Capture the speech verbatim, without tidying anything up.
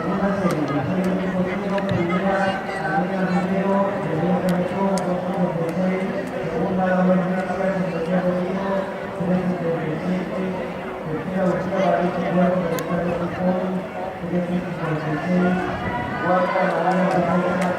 Segunda serie, la serie deportiva, primera, Almeida Romero, de diez de Metro, dos setenta y seis, segunda, Laura Iglesias, de diez de Vigo, tres setenta y siete, tercera, Lucía Valencia, cuatro setenta y seis, tres cincuenta y seis, cuarta, María Rosa,